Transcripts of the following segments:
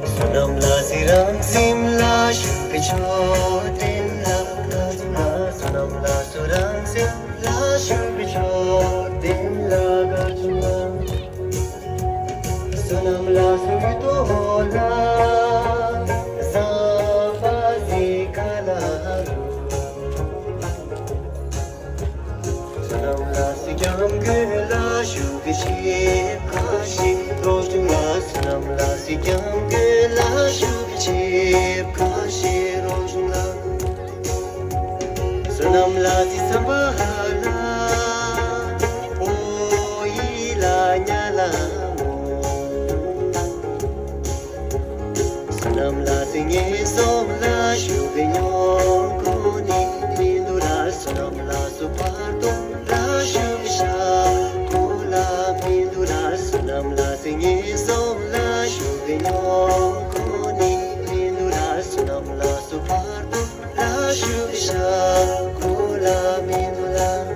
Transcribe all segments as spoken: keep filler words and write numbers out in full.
བསོད་ནམས་ལ་སྲིད་རང་སེམས་ལ་ཞུགས་པའི་མཆོད་རྟེན་ལ། བསོད་ནམས་ལ་སྲིད་རང་སེམས་ལ་ཞུགས་པའི་མཆོད་རྟེན་ལ་གར་བྱུང་ལ། བསོད་ནམས་ལ་སྲིད་དོ་ལ་བཟང་པ་ཟིག་ག་ལ་རུ། བསོད་ནམས་ལ་སྲིད་སྐྱབས་མགོན་ལ་ཞུགས་པའི་ཆེབ་ཁ་ཤས་རོགས་བྱུང་ལ། བསོད་ནམས་ལ་སྲིད་སྐྱབས་མགོན་ལ་ཞུགས་པའི་ཆེབ་ཁ་ཤས་རོགས་བྱུང་ལ། བསོད་ནམས་ལ་སྲིད་བསམ་པ་ལ་ཨོ་ཡི་ལ་ཉ་ལ་མོ། བསོད་ནམས་ལ་སྲིད་ངན་སོང་ལ་ཞུགས་པའི་ཉོང་ཁུ་ནི་མི་འདུག་ལ། བསོད་ནམས་ལ་སྲིད་བར་དོ་ལ་ཞུགས་པའི་ཤ་ཁུ་ལ་མི་འདུག་ལ། བསོད་ནམས་ལ་སྲིད་ངན་སོང་ལ་ཞུགས་པའི་ཉོང་ཁུ་ནི་མི་འདུག་ལ། བསོད་ནམས་ལ་སྲིད་བར་དོ་ལ་ཞུགས་པའི་ཤ་ཁུ་ལ་མི་འདུག་ལ།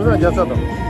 དངུལ་རང་རྒྱག་ཚར་དང་།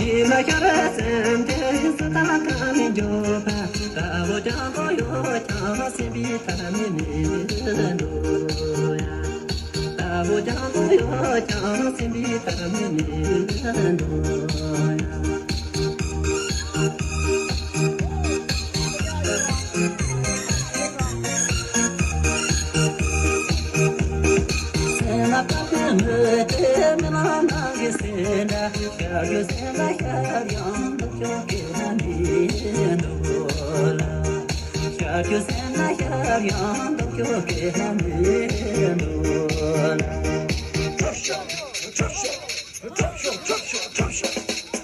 ཕྱི་མ་ཤར་སེམས་ཅན་སུ་དང་གང་མི་འགྱུར་བ། ལྟ་བུ་ཀྱང་ཐོག་ཡོད་ཀྱང་སེམས་པའི་ཐར་མེད་མི་འདུག་ཡ། ལྟ་བུ་ཀྱང་ཐོག་ཡོད་ཀྱང་སེམས་པའི་ཐར་མེད་མི་འདུག་ཡ། སེམས་ལ་བབས་པའི་མུ་སྟེགས་མི་ལ་ནང་གི་སེམས་འདྲ། ཤར་རྒྱུ་སེམས་ལ་ཤར་ཡང་ལྡོག་ཕྱོགས་སྐྱེ་ན་མི་འདུག་ལ། ཤར་རྒྱུ་སེམས་ལ་ཤར་ཡང་ལྡོག་ཕྱོགས་སྐྱེ་ན་མི་འདུག་ལ།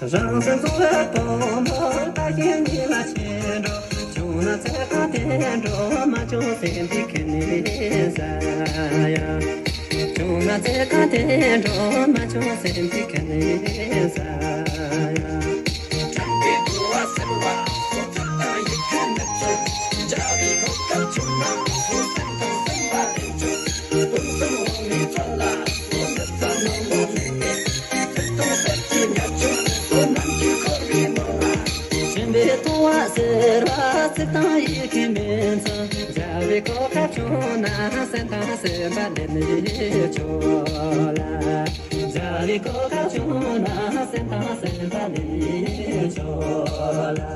རང་སེམས་གཙོ་བོའི་དོན་དུ་ལྟ་ཞིང་གཉིད་ལ་ཆེན་འགྲོ། བྱུང་ན་ཚེ་གང་བདེ་འགྲོ། མ་བྱུང་སེམས་པའི་ཁེ་ནས་ཟ་ཡ། བྱུང་ན་ཚེ་གང་དེ་འགྲོ་མ་བྱུང་སེམས་ཀྱི་ཁ་ནས་ཟ་ཡ། ཆེན་པོའི་ལྟུང་བ་སེལ་བ་ཚིག་དང་ཡི་གེ་མིན་ཙམ། བྱ་བའི་གོ་སྐབས་བྱུང་ན་སེམས་དང་སེམས་པ་ལེན་ནས་ཆོག་ལ། བྱ་བའི་གོ་སྐབས་བྱུང་ན་སེམས་དང་སེམས་པ་ལེན་ནས་ཆོག་ལ།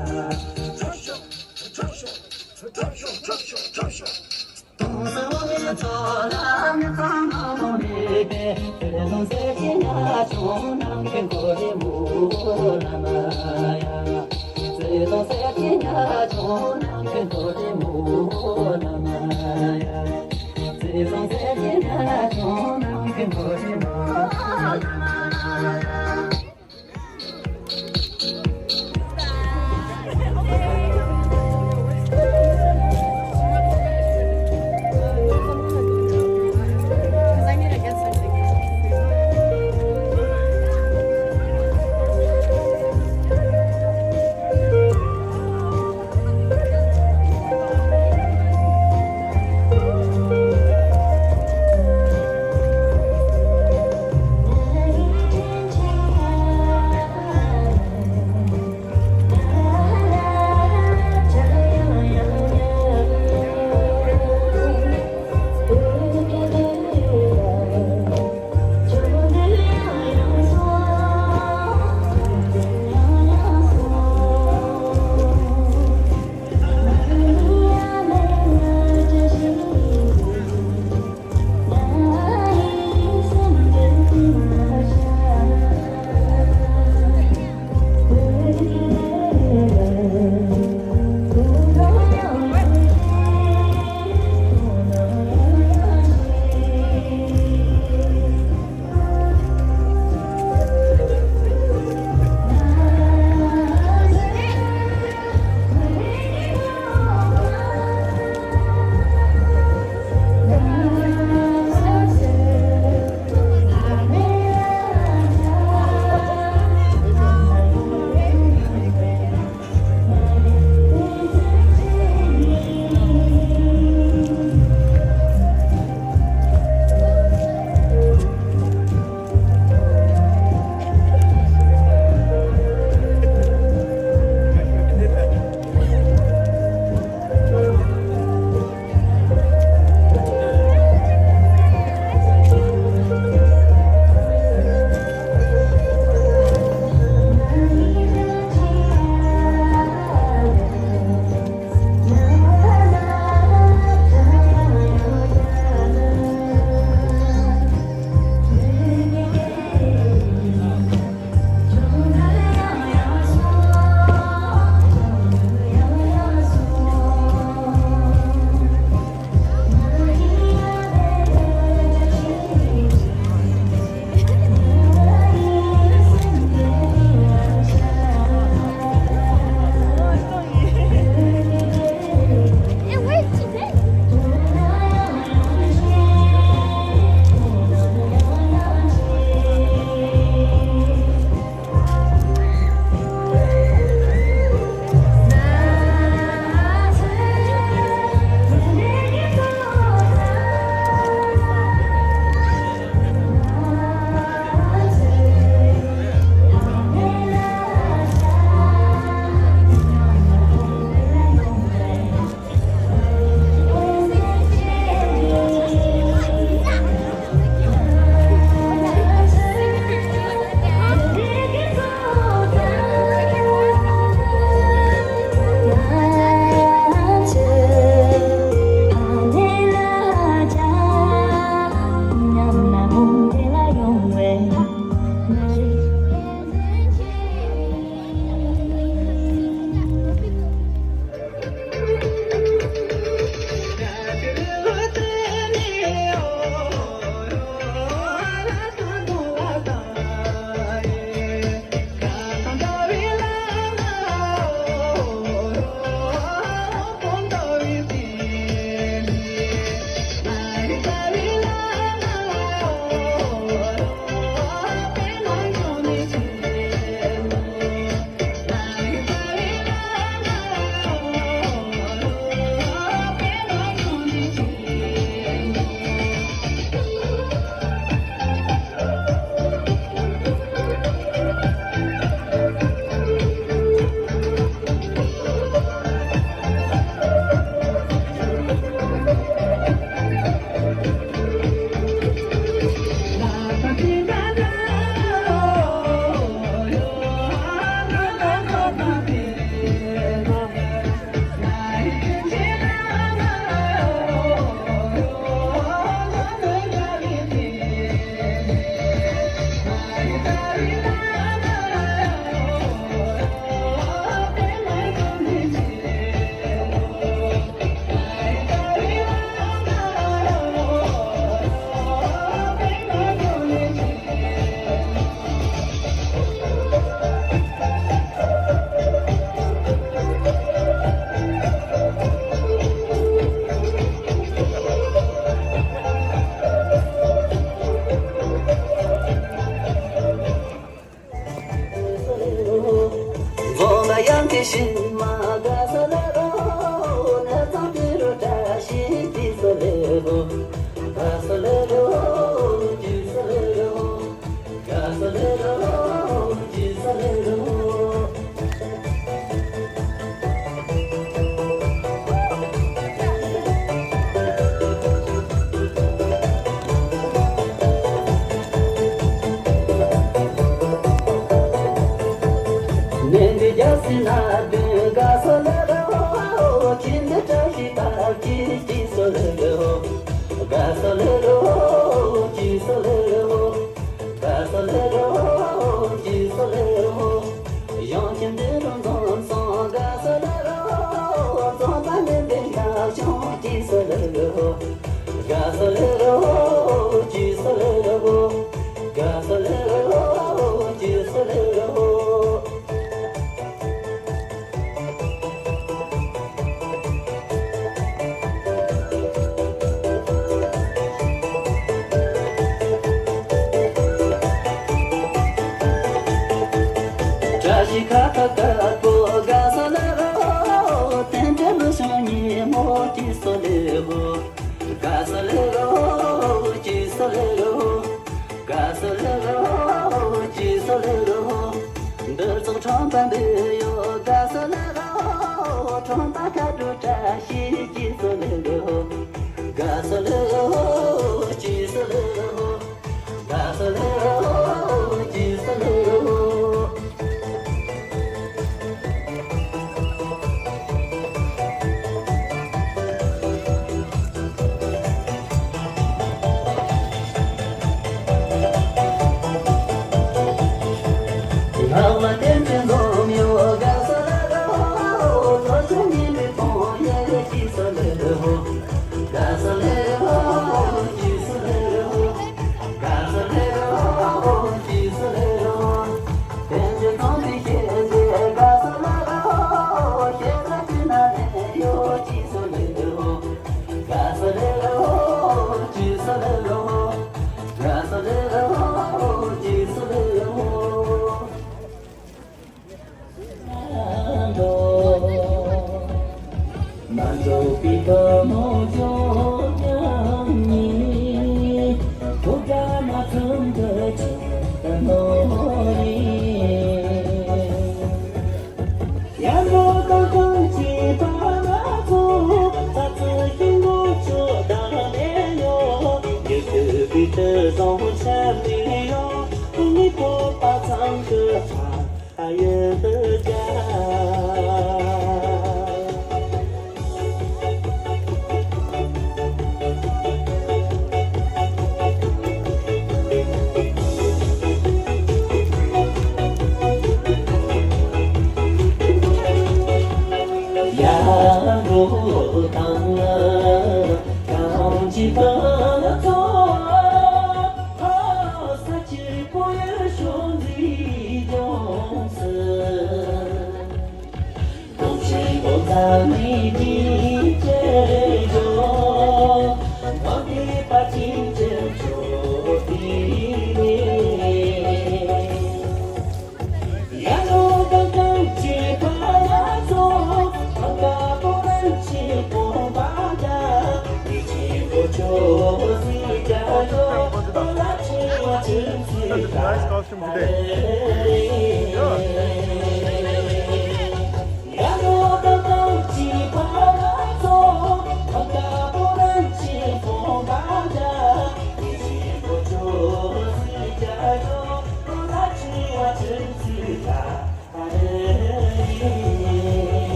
Nice costume today.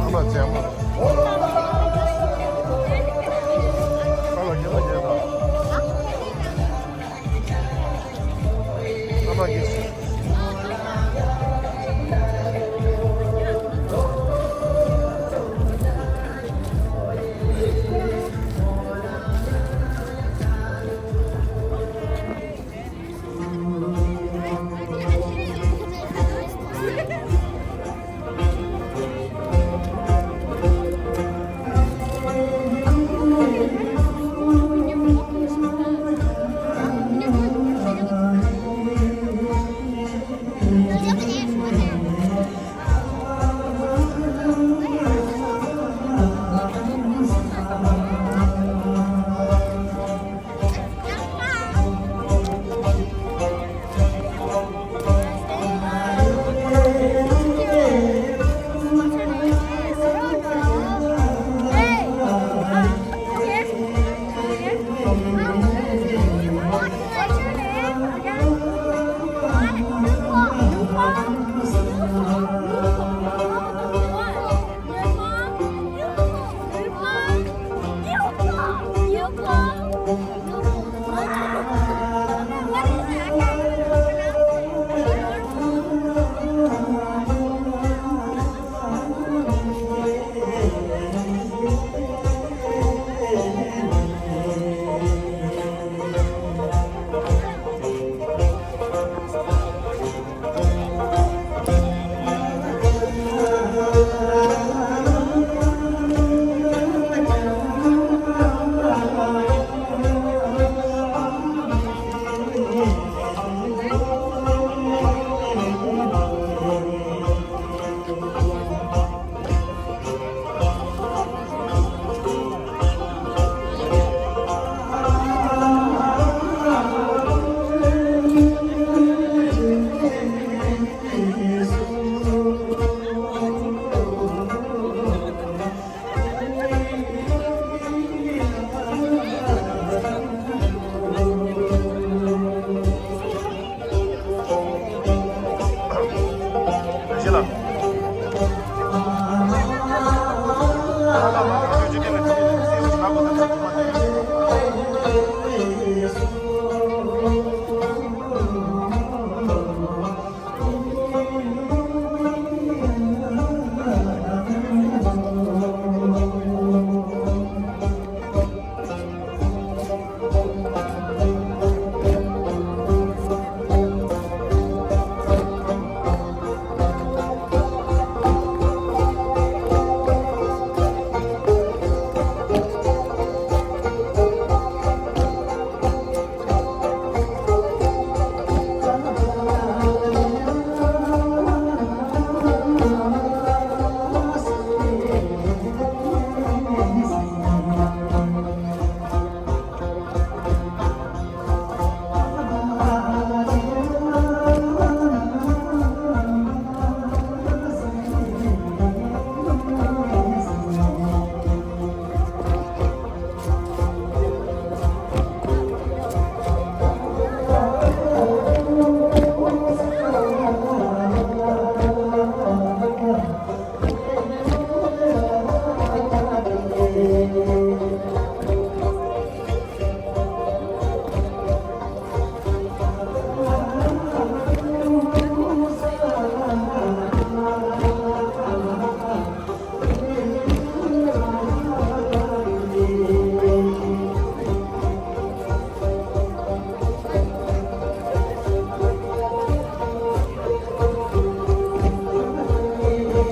ཨ་མ་ལྕགས་མོ། ཨ་ལ་རྒྱལ་མ་རྒྱལ་དང་། ཨ་མ་རྒྱལ།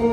ཨོ་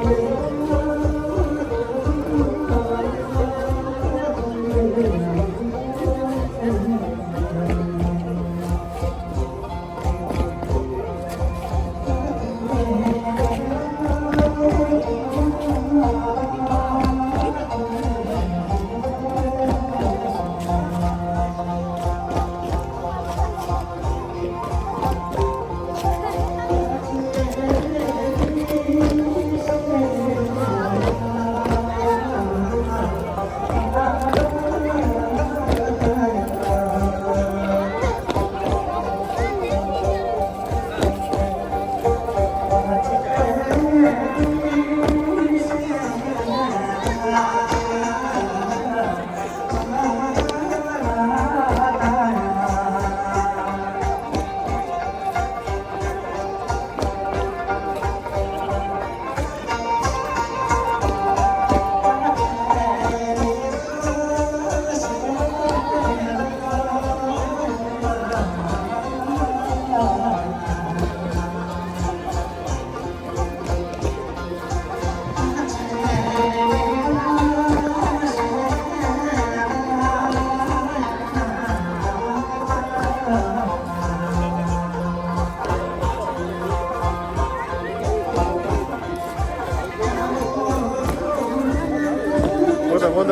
ད་ཨོ་ད།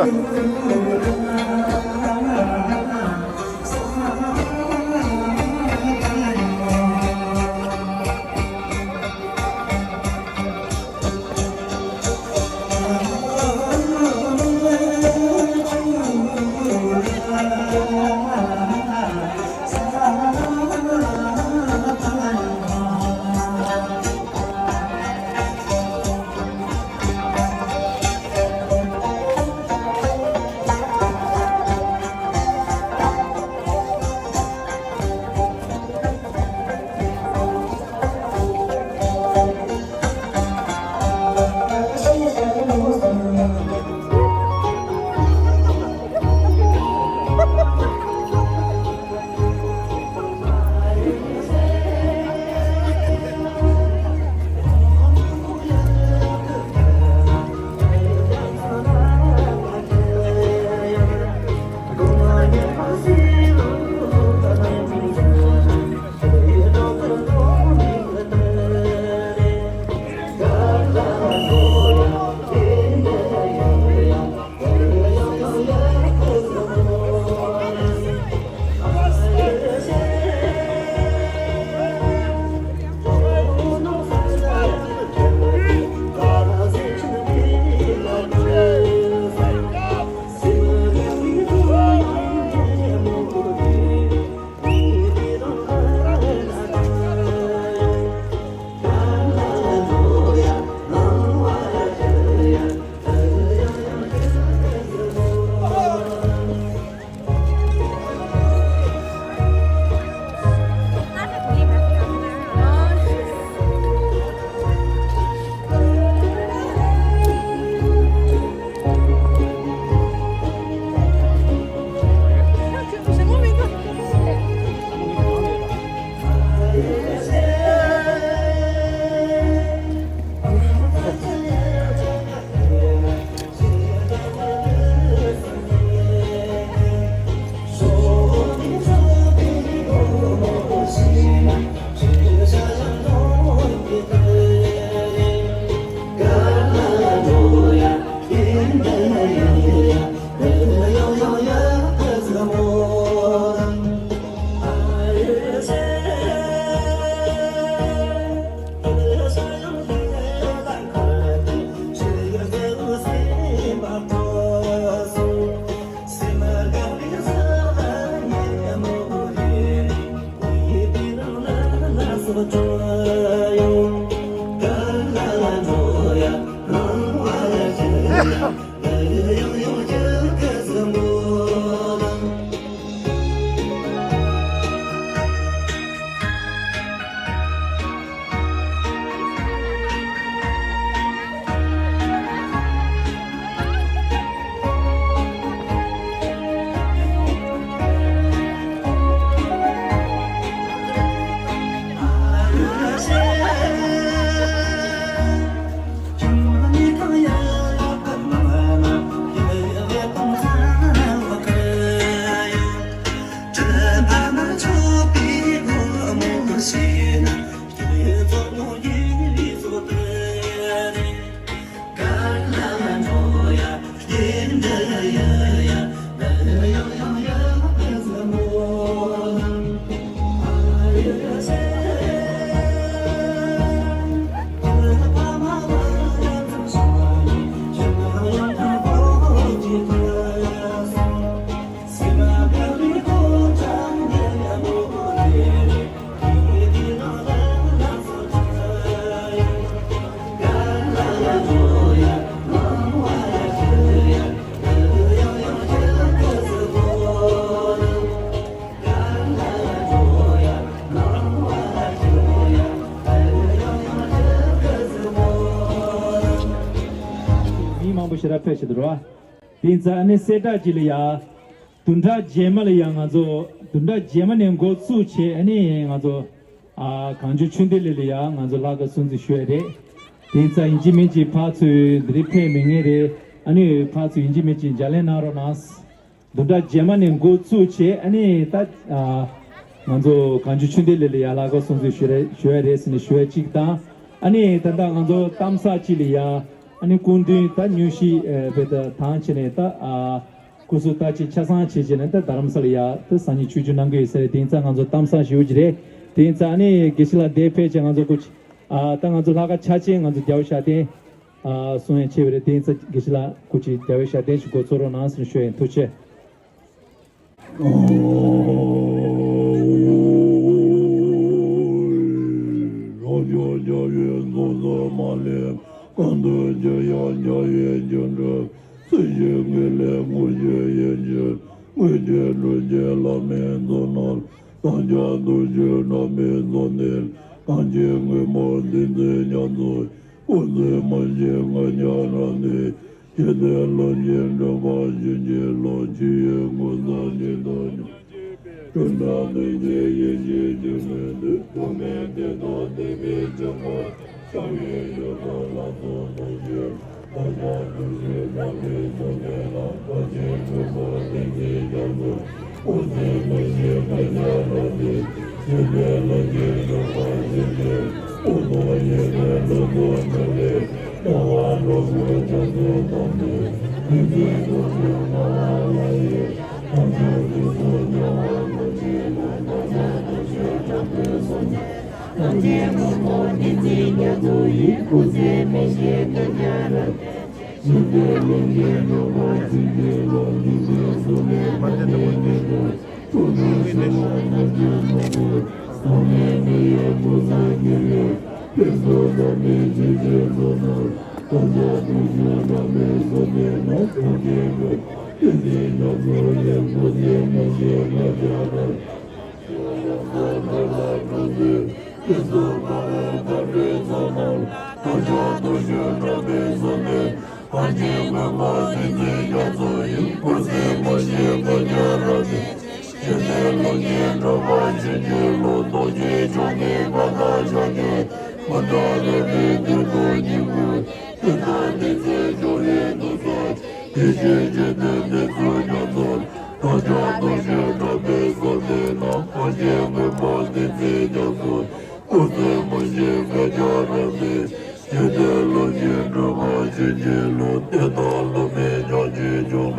མི་མང་པོ་ཞེ་དྲག་ཕེབས་བཞིན་འདུག་ར། དེ་ཡིན་ཙང་ཨ་ནི་གསལ་བསྒྲགས་ཅིག་ལ་ཡ། བདུན་ཕྲག་རྗེས་མ་ལ་ཡ་ང་ཚོ་བདུན་ཕྲག་རྗེས་མ་ནས་འགོ་བཙུགས་བྱས་ཨ་ནི་ང་ཚོ་ཨ་གངས་ལྗོངས་ཆོས་ལྡན་གླིང་ལ་ཡ་ང་ཚོ་ལྷག་དཀར་སྲུང་བརྩི་ཞུ་ཡ་རེད། དེ་ཡིན་ཙང་ཡིན་གཅིག་མིན་གཅིག་ཕར་ཚུར་འདི་རིགས་ཕེབས་མི་ངེས་རེད། ཨ་ནི་ཕར་ཚུར་ཡིན་གཅིག་མིན་གཅིག་ལྗགས་ལན་གནང་རོགས་གནང་། བདུན་ཕྲག་རྗེས་མ་ནས་འགོ་བཙུགས་བྱས་ཨ་ནི་ད་ཨ་ང་ཚོ་གངས་ལྗོངས་ཆོས་ལྡན་གླིང་ལ་ཡ་ལྷག་དཀར་སྲུང་བརྩི་ཞུ་རེ་ཞུ་ཡ་རེད་ཟེར་ནས་ཞུ་ཡ་གཅིག་དང་། ཨ་ནི་ད་ལྟ་ང་ཚོ་གཏམ་གསར་གཅིག་ལ་ཡ་ཨ་ནི་སྐུ་མདུན་ད་སྙུང་གཞི་ཨེ་བེ་ད་དང་བྱས་ནས་ད་ཨ་སྐུ་གཟུགས་ད་ཅིག་ཆ་ཚང་བྱས་བྱས་ནས་ད་རྡ་རམ་ས་ལ་ཡ་ད་སང་ཉིན་ཆོས་རྒྱུགས་གནང་གི་ཡོད་ས་རེད། དེ་ཡིན་ཙང་ང་ཚོ་གཏམ་གསར་ཞུ་རྒྱུ་རེད། དེ་ཡིན་ཙང་ཨ་ནི་དགེ་བཤེས་ལགས་འདིར་ཕེབས་བྱས་ང་ཚོ་སྐུ་མཁྱེན་ཨ་ད་ང་ཚོ་ལྷག་དཀར་ཕྱག་ཆེན་ང་ཚོ་རྒྱལ་བ་ཞབས་བརྟན། ཨ་གསུང་ཡན་ཆེ་བའི་རེད། དེ་ཡིན་ཙང་དགེ་བཤེས་ལགས་སྐུ་མཁྱེན་རྒྱལ་བའི་ཞབས་བརྟན་ཞིག་འགོ་ཚུགས་རོགས་གནང་ཟེར་ཞུ་ཡིན། ཐུགས་རྗེ་ཆེ། སྐུ་ཚེ་མ་ཤི་ང་རང་ནི། ཆོས་དེ་ལོ་ཆེན་འགྲོ་བ་ཞིག་གི་ལོ་ཆུ་ཡོད་ངོ་ཚ་ཉིད་དོ་ཉོ། སྤྲོ་འདྲ་ནུས་ཀྱི་ཡེ་ཤེས་ཀྱི་མོས་གུས་ཐོགས་མེད་བདེ་དང་ལྡན་པའི་བྱང་ཆུབ་ཤ་བའི་ཡོན་ཏན་ལ་སོགས་ཐོབ་ཤིང་། ད་ཆ་དུ་ཤེས་རབ་ཀྱི་ཚོགས་ལྡན་ལ་བར་ཆད་ཀུན་སྤངས་བདེ་སྐྱིད་རྒྱ་མཚོ། སྐུ་ཚེ་མི་ཤིགས་ང་རྒྱལ་རབ་ལྡན། ཆོས་འཕེལ་ལོ་ཆེན་འགྲོ་བ་ཞིག་གི་སྐུ་ཐོག་ཡེ་ནས་ལོ་ཐོག་འགྲོ་བའི་སྣང་བ་འགྲོ་ཀུན་བྱང་ཆུབ་ཐོབ་ནས་ནི་ཚེ་ཐུགས་རྗེ་སྣང་བ་ལ་ཡི་ཐམས་ཅད་ཀུན་སོགས་སྣང་བ་ཐམས་ཅད་ཀུན་ཐམས་ཅད་ཐམས་ཅད་ཐམས་ཅད་སོགས་ཐམས་ཅད་ཀུན་སོགས་ནི་ཚེ་རྒྱ་མཚོ་ཡི་སྐུ་ཚེ་མི་ཤིགས་ང་རྒྱལ་རབ་ལྡན། སྐུ་ཚེ་མི་ཤིགས་ང་རྒྱལ་རབ་ལྡན། ཆོས་དེ་ལོ་ཆེན་འགྲོ་བ་ཞིག་གི་ལོ་དེ་དག་བསླུ་མེད་ཉག་གཅིག་བྱུང་།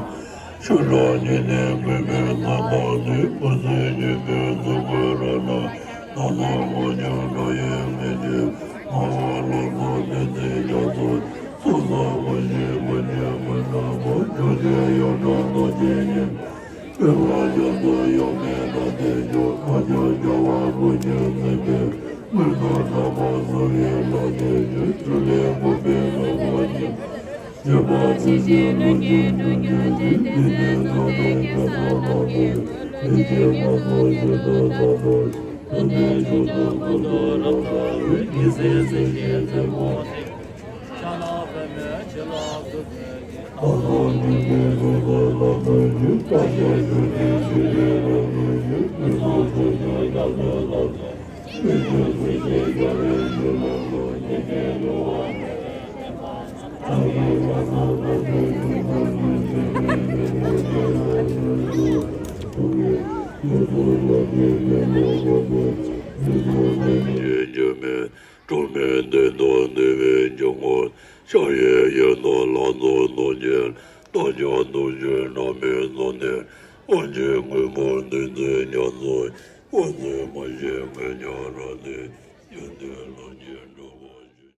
ཆུ་ལྷག་ཉི་ནས་མུན་པའི་མཚོ་ཐོག་ནས། སྐུ་ཚེ་སྙིགས་པའི་གཟུགས་པོའི་རང་སྣང་། སྣང་སྟོང་ངོ་མྱོང་འགྲོ་བའི་མི་ཆོས། སྨྲ་བ་ལ་སོགས་དེ་ཚེ་རྒྱ་མཚོ། སོ་སོར་མ་ཞིག་མ་ཉམས་མ་ནམ་པ། ཆོས་ཀྱི་ཡོངས་གྲགས་རྡོ་རྗེ་སྙིང་། སྤེལ་བ་རྒྱ་མཚོ་ཡོངས་མེད་ལ་བརྟན་འགྱུར། མཁའ་སྤྱོད་རྒྱལ་བ་ཀུན་གྱི་སྲིད་པའི། མངོན་རྟོགས་དམ་པ་བསྲུང་བའི་ལམ་སྟོན་ཞུ། ཐུགས་ལས་འགོ་པའི་ལམ་བུ་ཉིད། སྤྱོད་པ་ཚུལ་བཞིན་ལུས་ཀྱི་འགྲོ་རྒྱུ་ཡིན། འདི་ནི་ཚོགས་དང་བྱ་བ་རྣམས་ཀུན། ལུས་ཀྱི་ངོ་བོ་ཞིག་ཏུ་བསམ་པར། ཐུགས་ནི་མཆོག་ཏུ་ཀུན་ཏུ་རང་དག་ཡོད། ཉི་ཟེར་སྲིད་ཞིའི་རྩེ་མོ་ནས། འདོད་དང་འདོད་པའི་འཇུག་ངོགས། ཕྱག་གཡས་གཡོན་དང་ལག་རྡོར་རྣམ་རྒྱལ། རྟ་ཕྱག་རྡོ་རྗེ་བསྣམས་པའི་གཟུགས་ནི། དབང་ཕྱུག་མགོན་པོ་བདུད་རྩིའི་རྒྱ་མཚོ། དབང་ཕྱུག་མ་ཤེས་མགོན་ཁྱོད་རབ་གནས། ཡོན་ཏན་ལམ་གྱི་འགྲོ་